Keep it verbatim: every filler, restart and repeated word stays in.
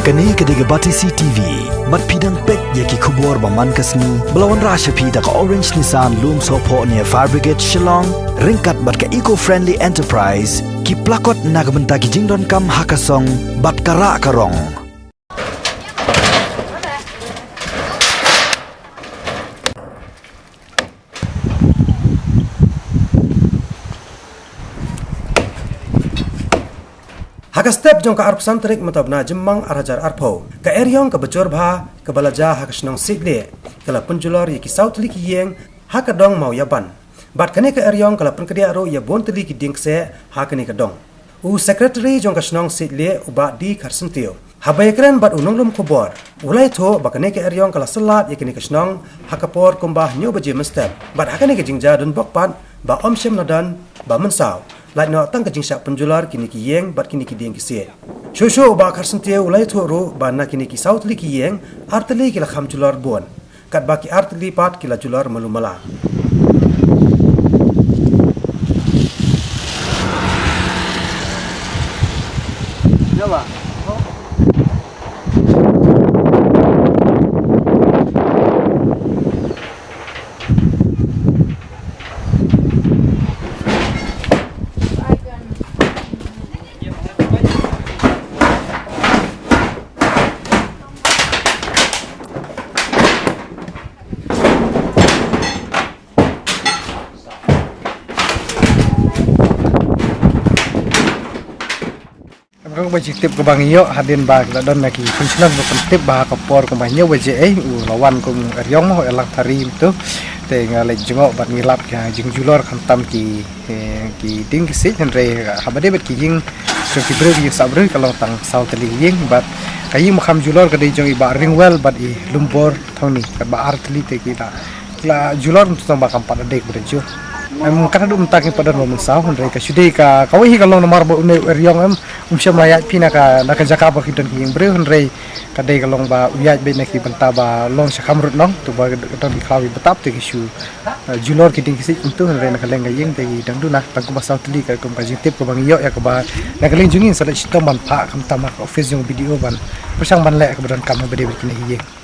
Kane ka dei ka Batesi T V. Bad phi dang peit ïa ki khubor ba man ka sngi ba la wanrah sha phi da ka Orange Nissan Lumsohphoh near Fire Brigade Shillong, ryngkat bad ka Eco Friendly Enterprise, ki plakot na ka bynta ki jingdonkam ha ka song bad ka rah ka rong. Ha ka step jong ka arphew san tarik mynta u bnai Jymmang arhajar arphew, ka eriong kaba jur bha kaba la jia ha ka shnong Siejlieh ka la pynjulor ïa ki saw tylli ki ïing ha ka dong Mawïaban. Bad kane ka eriong ka la pynkdiah ruh ïa bun tylli ki dieng kseh ha kane ka dong. U Secretary jong ka shnong Siejlieh, u Bah D Kharsyntiew, haba ïakren bad u nonglum khubor, u la ïathuh ba kane ka eriong ka la syllat ïa kane ka shnong ha ka por kumba hynñiew baje mynstep. Bad ha kane ka jingjia don bok pat ba ym shym la don ba mynsaw, lait noh tang ka jingshah pynjulor kine ki ïing bad kine ki dieng ki siej. Shuh shuh u Bah Kharsyntiew u la ïathuh ruh ba na kine ki saw tylli ki ïing, ar tylli ki la kham julor bun, katba ki ar tylli pat ki la julor malu mala. Em, ka ba jingtip kaba ngi ïoh hadien ba ki la don na ki pynshong ba pyntip ba ha ka por kumba hynñiew baje ei u la wan kum eriong mo, u Elang Thari mynta. Te nga leit jngoh bad ngi lap ki jingjulor khamtam ki, eh, ki dieng ki siej, hynrei haba dei bad ki ïing jong ki briew, ki ïing sah briew ka long tang saw tylli ki ïing bad ka ïing ba kham julor ka dei jong i Bah Ringwell bad i Lumbor Thongni, katba ar tylli te ki la, ki la julor mynta tang ba kam pat da dei kaba da jur. Em, kat haduh mynta kim pat don ba mynsaw, hynrei ka shu dei ka, kawei hi ka long namar ba une u eriong em, um shym la ïaid phi na ka, na ka jaka ba ki don ki ïing briew, hynrei ka dei ka long ba u ïaid beit na ki bynta ba long sha kham rud nong, to ba don ki khlaw ki btap te ki shu, eh, julor ki dieng ki siej kumta, hynrei na ka liang ka ïing te ki dang duna, tang kumba saw tylli, ka kum ka jingtip kaba ngi ïoh ïa kaba na ka liang jong ngi sa leit shitom ban phah khamtam ha ka office jong u B D O ban pyrshang ban leh kaba donkam haba dei bad kine ki ïing.